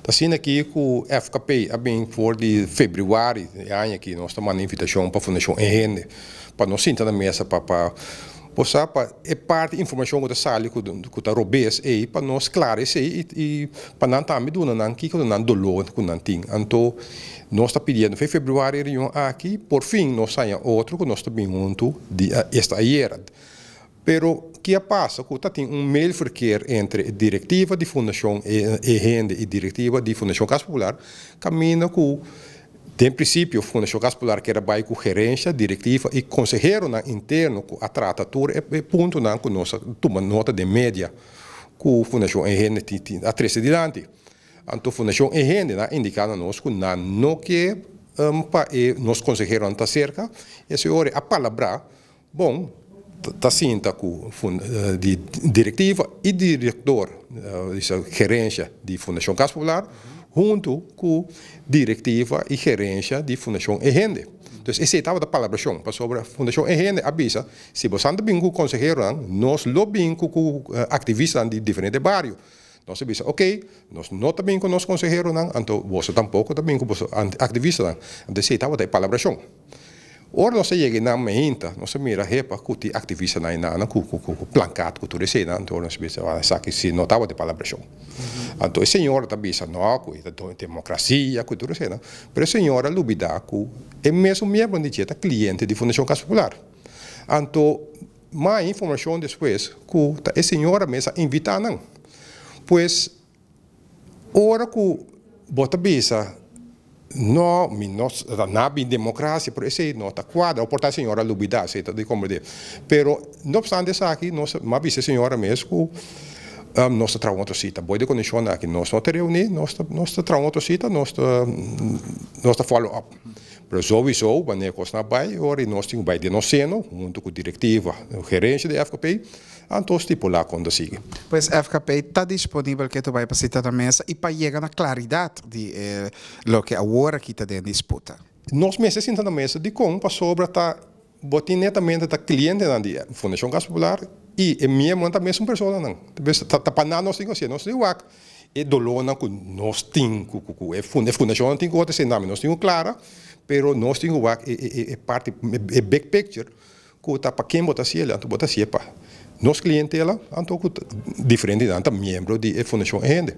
Ta asina aki ku FKP a bin for di febrüari e aña aki nos ta manda invitashon pa Fundashon E Hende pa nos sinta na mesa pa pa bo sa pa e parti informashon ku ta sali ku ku ta robes ei pa nos klara esei i i pa nan tambe duna nan kiko ta nan doló ku nan tin. Anto nos ta pidiendo fe febrüari e reunion aki por fin nos haña otro ku nos ta bin huntu di esta ayera. Pero ki a pasa ku ta tin un mailverkeer entre e direktiva di Fundashon E Hende i direktiva di Fundashon Kas Popular kaminda ku den prinsipio Fundashon Kas Popular kier a bai ku gerensha, direktiva i konseheronan interno ku a trata tur e puntonan ku nos a tuma nota den media ku Fundashon E Hende a trese dilanti. Anto Fundashon E Hende nan a indiká na nos ku nan no ke pa e nos konseheronan ta serka, esei ora a palabrá. Bon, ta sinta ku di direktiva i direktor di gerensha di Fundashon Kas Popular huntu ku direktiva i gerensha di Fundashon E Hende. Entonces esei tabata palabrashon pasobra Fundashon E Hende a bisa si bosan ta bin ku konseheronan nos lo bin ku ku aktivistanan di diferente bario. Nos a bisa ok, nos no ta bin ku nos konseheronan anto boso tampoko ta bin ku boso aktivistanan. Anto esei tabata e palabrashon. Ora nos a yega einan meinta, nos a mira hepa ku tin aktivistanan einan ku plankat ku tur eseinan, anto nos a bisa esaki si no tabata e palabrashon. Anto e señora ta bisa no ku e ta demokrasia ku tur eseinan, pero e señora a lubida ku e mesun miembro di dje ta kliente di Fundashon Kas Popular. Anto mas informashon despues ku ta e señora mes a invita nan. Pues Ora ku bo ta bisa, No, mi no ta na bin demokrasia, pero esei no ta kuadra. O por ta e señora lubidá, esei ta di komprendé. Pero no opstante esaki, nos a bisa e señora mes ku nos ta traha un otro sita. Boi di kondishon aki nos no ta reuní, nos ta nos ta traha un otro sita, nos ta nos ta follow up. Pero souwiso wanneer kosnan a bai, ora i nos tin ku bai den nos seno huntu ku direktiva, gerensia di FKP, Anto stipulá kon ta sigui. Pues FKP ta disponibel ke ta bai pa sita na mesa i pa yega na klaridat di e loke awor aki ta den disputa. Nos mester sinta na mesa dikon? Pasobra ta bo tin netamente ta klientenan di Fundashon Kas Popular i e miembronan ta mesun personanan. Ta pa nan nos tin ku hasié. Nos tin wak e dolónan ku nos tin ku ku e fundashonnan tin ku otro esei nos tin ku klara pero nos tin ku wak e parti e big picture Ku ta pa ken bo ta hasiel? Anto bo ta hasié pa nos klientela, anto ku diferente nan ta miembro di e fundashon e hende.